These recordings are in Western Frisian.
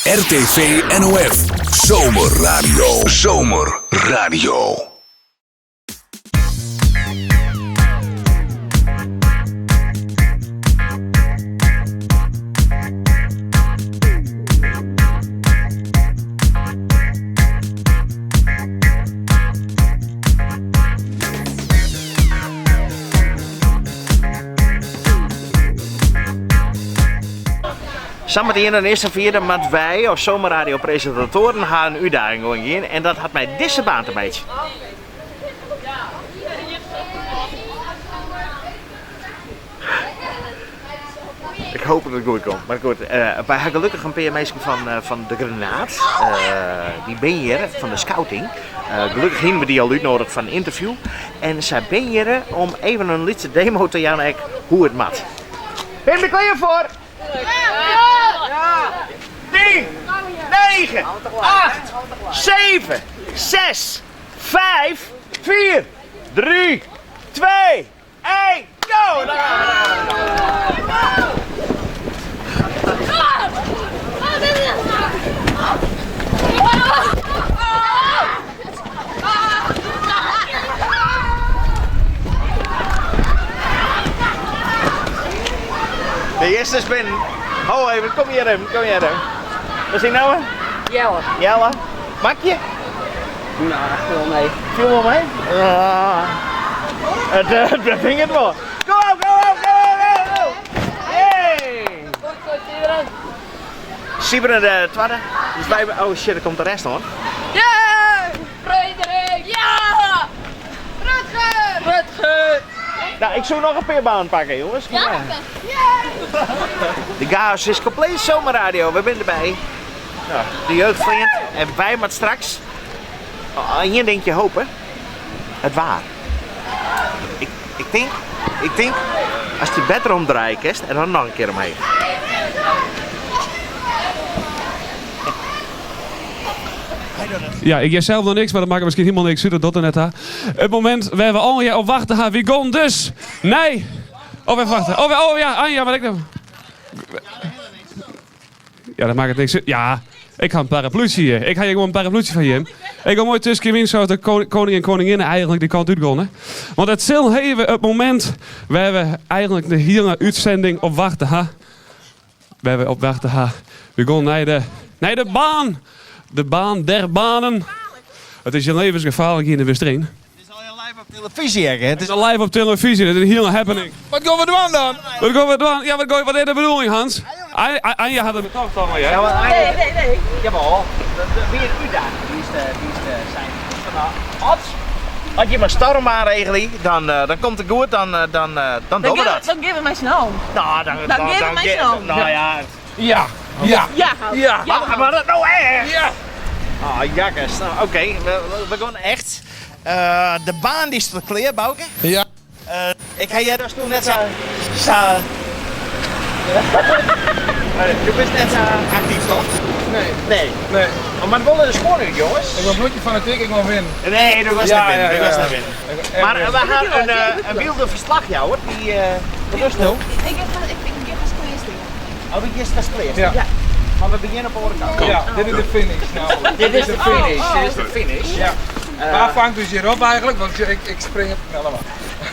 RTV NOF Zomerradio. Zomerradio. Sametien dan is it safier, dan moatte wy as zomerradiopresintatoaren ha in útdaging oangean en dat hat mei dizze baan te meitsjen. Ik hoop dat it goed komt. Mar goed, wy ha gelokkich in pear minsken fan, fan de Granaat. Dy binne hjir fan de scouting. Gelokkich hiene we dy al útnoadige foar in ynterview. En sy binne hjir om even in lytse demo te jaan ek hoe it moat. Binne der klear foar? Ja! 10, 9, 8, 7, 6, 5, 4, 3, 2, 1, go! Daar gaan we. De earste is binnen. Ho even, kom hjir even, kom hjir even. Wat is dyn namme? Jelle. Jelle. Makje? Nou, viel mee. Viel wol mei? Ah. It, eh, it hinget wol. Kom op, kom op, kom op, kom op! Hey! Goed zo, Siberen. Siberen de twadde. Dus wy, oh shit, der komt de rest oan. Yeah! Frederik! Ja! Rutger! Rutger! Nou, ik soe noch in pear banen pakke, jonges. Ja? De chaos is kompleet zomerradio, we binne derby. Nou, de jeugd fleant en wy moatte straks ien dinkje hope, it waar. Ik, ik tink, ik tink, ast dy better omdraaie kinst en dan noch in kear omheech. Ja, ik hear sels noch niks, mar dat makket miskien hielendal niks út, dat docht der net ta. It momint wêr't we allegear op wachte ha, wy gean dus nei... Oh, even wachte. Oh, oh ja, Anja, wat ik nou... Ja, dat makket niks út. Ja, ik ha in paraplutsje hjir. Ik ha hjir gewoan in paraplutsje fan jim. Ik gean moai tusken yn sa't de koning en koninginne eigenlik dy kant útgongen. Want it sil even it momint wêr't we eigenlik de hiele útsending op wachte ha. Wêr't we op wachte ha. We gean nei de, nei de baan. De baan der banen. It is hjir levensgefaarlik hjir yn de Westereen. Het is al live op televyzje, hè? Het is al live op televyzje, dit is in hiele happening. Wat gean we dwaan dan? Wat gean we dwaan? Ja, wat, wat is de bedoeling, Hans? Anja hat it betocht al, ja? Nee, nee, nee. Jawel, dat wie in útdaging die is die is sein. As, as je mar storm aanregelje, dan, dan komt it goed, dan, dan, dan dogge we dat. Dan gean we mei syn allen. Nou, dan, dan, gean we mei syn allen. Nou ja. Ja. Ja. Ja. Ja. Maar, maar dat nou echt? Ja. Oh, jakkes. Nou, oké, okay. we, we gaan echt. Uh, de baan die is klear, Bouke. Ja. Uh, ik ha heard datsto net sa... sa Do bist net sa aktyf, toch? Nee. Nee. Nee. Oh, mar wol de skuon út, jonges. Ik ben bloedje fanatiek, ik wil winnen. Nee, do wolst Ja, net winnen. ja, Do wolst ja. net winnen. Ik Mar echt we winnen. ha in, in wylde ferslachjouwer. Dy, uh, wat dochst no? Ik ik ik gean hast klearstean. Oh, do giest hast klear. Ja. Ja. Mar we begjinne op de oare kant. Ja, dit is de finish namelijk. Dit is de finish. Dit is de finish. Ja. Waar vangt dus hier op eigenlijk? Want ik, ik spring het allemaal.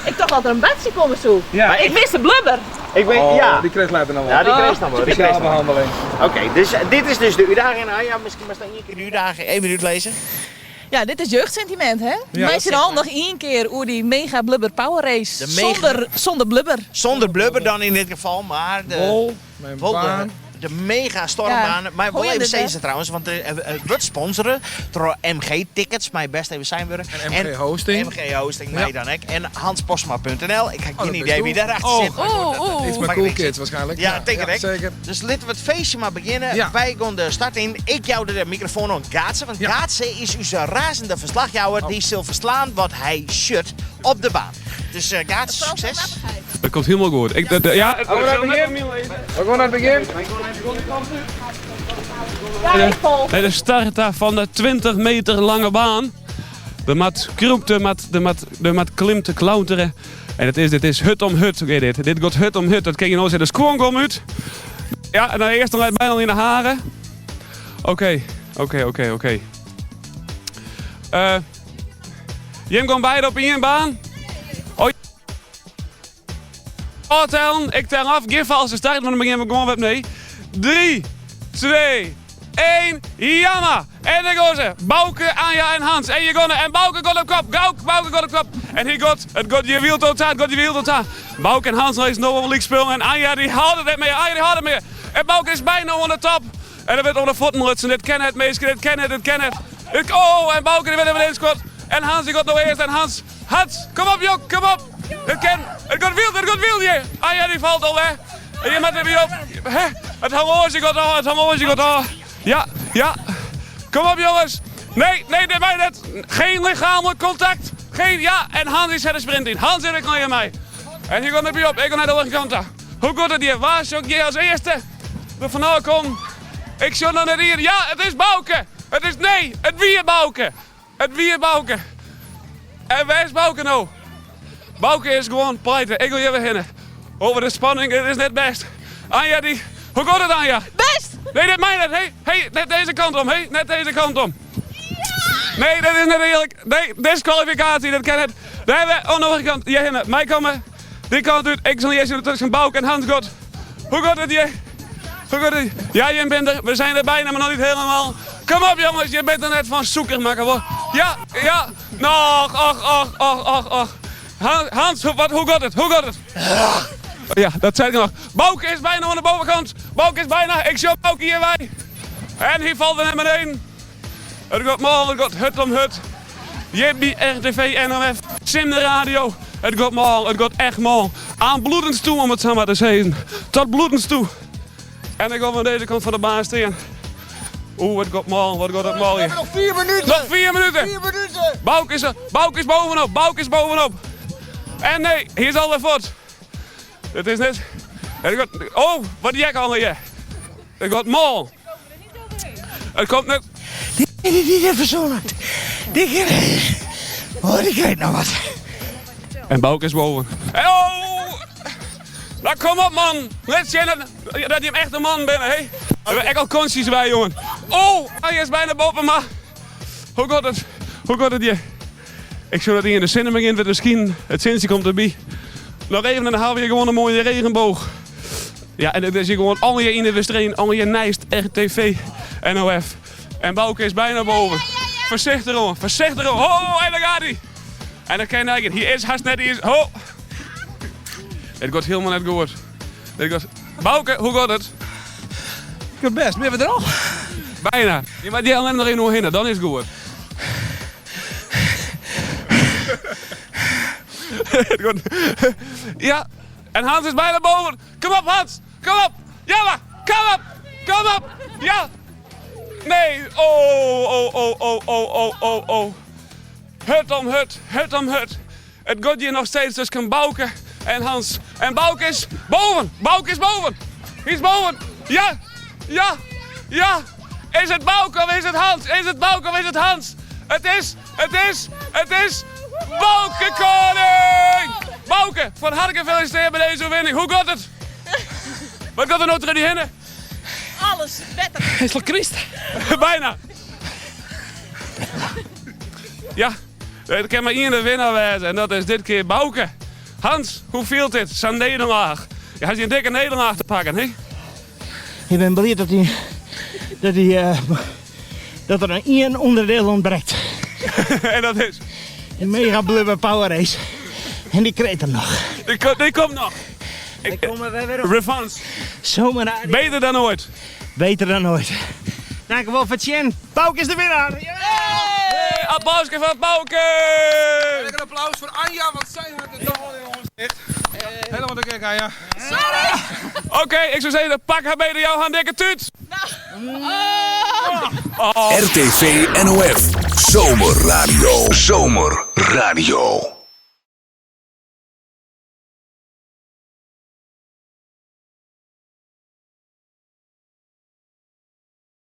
Ik tocht dat der in badsje komme soe. Ja. Mar ik miste blubber. Ik weet, Oh, ja. Die kreeg later nog wel. Ja, die kreeg nog wel. Die kreeg Speciale nog wel. behandeling. Oké, dus dit is dus de útdaging. Nou ja, miskien moatst ien kear de útdaging even útlizze. Ja, dit is jeugdsentiment, hè? Ja. Mei syn allen noch ien kear oer dy mega blubber power race. De mega- Sûnder, sûnder blubber. Sûnder blubber dan yn dit gefal, mar de, Wol, mijn wol de, baan. de mega stormbaan. Ja. Mar wol Goeie even dit, hè? sizze trouwens, want it wurdt sponsore troch MG Tickets, mei bêst even sein wurde. En MG Hosting. MG Hosting, mei Ja. dan ek. En hanspostma.nl. Ik ha Oh, gjin dat idee bist wie do. dêrachter Oh. sit. mar goed, Oeh, dat- oeh. Iets met Maakt Cool niks Kids út. waarschijnlijk. Ja, tink it ek. Zeker. Dus litte we it feestje mar begjinne. Ja. Wy gean de start yn. Ik jou de mikrofoan oan Gaatse, want Ja. Gaatse is ús razende ferslachjouwer. Oh. Dy sil ferslaan wat hy sjocht op de baan. Dus eh Gaatse, sukses. Dat komt hielendal goed. Ik, dat, ja, Gaan we naar het begin? We gaan naar het begin. Ja, ik volg. Bij de start daar fan de 20 meter lange baan. Der moat krûpt, der moat, der moat, der moat klimt te klauteren. En it is, dit is hurd om hurd, oké dit. Dit giet hurd om hurd, dat kin je no sizze. De skuon komme út. Ja, en de earste leit byna al yn de haren. Oké, oké, oké, oké. Jim gaan beide op ien baan? Oh, Ôftellen, ik tel af. Gjin falske start, want dan begjinne we gewoan wer opnij. 3, 2, 1, jamma! En dêr gean se. Bauke, Anja en Hans. En je gonne. En Bauke got op kop. Gauk, Bauke got op kop. En hy got, it got hjir wiel tot ta, it got hjir wiel tot ta. Bauke en Hans lizze no wol lyk spul. En Anja dy hâldt it net mear. Anja dy hâldt it mear. En Bauke is byna oan de top. En der wurdt oan de fuotten lutsen. Dit kin net, minsken. Dit kin net, dit kin net. Dit, oh, en Bauke dy wurdt even inskot. En Hans dy got no earst. En Hans, Hans, kom op jong, kom op. Dit kin, it got wild, it got wild hjir. Anja dy falt al wer. En je moatte derby op. Hè? It horloazje got ôf, it horloazje got ôf. Ja, ja. Kom op jongens. Nee, nee, dit mei net. Geen lichamelijk contact. Geen, ja, en Hans dy set de sprint yn. Hans is der klear mei. En hy got derby op. Ik go nei de oare kant ta. Hoe got it hjir? Wa sjoch ik hjir as earste der fanôf kommen? Ik sjoch noch net ien. Ja, it is Bauke. It is, nee, it wie Bauke. It wie Bauke. En wêr is Bauke no? Bauke is gewoan pleite. Ik wil hjir wer hinne. Over de spanning, it is net bêst. Anja, dy, hoe giet it Anja? Best! Nee, dit mei net. Hey, hey, net deze kant om. Hey, net deze kant om. Nee, dat is net earlik. Nee, diskwalifikaasje, dat kin net. Dêr wer, oan de oare kant. Hjir hinne. Mei komme. Dy kant út. Ik sil earst tusken Bauke en Hans got. Hoe giet it hjir? Hoe giet it? Ja, jim binne der. We zijn er bijna, mar noch net hielendal. Kom op jongens, je bent er net fan sûker makke wol. Ja, ja. Noch, och, och, och, och, och. Hans, wat, hoe giet it? Hoe giet it? Ja, dat sei ik noch. Bauke is bijna oan de bovenkant. Bauke is bijna. Ik sjoch Bauke hjirwei. En hy falt der nei beneden. It giet mâl, it giet hurd om hurd. Hjir by RTV NOF, Simmer Radio. It giet mâl, it giet echt mâl. Aan bloedens toe, om it sa mar te sizzen. Tot bloedens toe. En ik gean oan dizze kant fan de baan stean. Oeh, it giet mâl, wat giet it mâl hjir. Nog 4 minuten. Noch 4 minuten. 4 minuten. Bauke is, Bauke is bovenop, Bauke is bovenop. En nee, hy is alwer fuort. It is net. Oh, wat jek allegear. It giet mâl. It komt net. Die die verzonnen. Die Oh, die krijgt nog wat. En Bauke is boven. Oh! Nou, kom op man. Lit sjen dat, dat je echt een man bent, hè? We hebben echt al konstjes bij, jongen. Oh, hij is bijna boven, maar... Hoe gaat het? Hoe gaat het hier? Ik zie dat hij in de zin begint met de skien. Het zintje komt erbij. Nog even en dan halen we hier gewoon een mooie regenboog. Ja, en het is hier gewoon al je in de wedstrijd, al je nijst, RTV, NOF. En Bauke is bijna boven. Voorzichtig, jongen, voorzichtig. jongen. Oh, en daar gaat hij. En dan kan je kijken, hier is haast net, hier is... Oh. Het gaat helemaal net goed. Het gaat... Bauke, hoe gaat het? Ik best, ben we er al? Bijna. Ja, maar die alleen nog één heen, dan is het goed. Het gaat- ja, en Hans is bijna boven. Kom op, Hans. Kom op. Ja, maar. Kom op. Kom op. Ja. Nee. Oh, oh, oh, oh, oh, oh, oh, oh. Hut om hut, hut om hut. Het gaat hier nog steeds tussen Bauke en Hans. En Bauke is boven. Bauke is boven. Hij is boven. Ja, ja, ja. Is het Bauke of is het Hans? Is het Bauke of is het Hans? Het is, het is, het is Bauke Koning! Bauke, van harte gefeliciteerd bij deze overwinning. Hoe gaat het? Wat gaat er nou terug die hinnen? Alles, better. Is het Christ? Bijna. Ja, het kan maar één de winnaar wezen en dat is dit keer Bauke. Hans, hoe viel dit? Zo'n nederlaag. Je had je een dikke nederlaag te pakken, hè? Ik ben blij dat, hij, dat, hij, dat er een één onderdeel ontbreekt. en dat is? De Mega Blubber Power Race. En die kreeg er nog. Die, die komt nog. Ik kom er weer op. Revanche. Zomerradio. Beter dan ooit. Beter dan ooit. Dank u wel voor het zien. Bauke is de winnaar. Hey, applaus voor Bauke! En een applaus voor Anja, want zij had het toch al in ons echt. Helemaal de gek, Anja. Sorry! Oké, ik zou zeggen, pak haar beter jouw hand, dikke tuut. RTV NOF. Zomerradio. Zomerradio.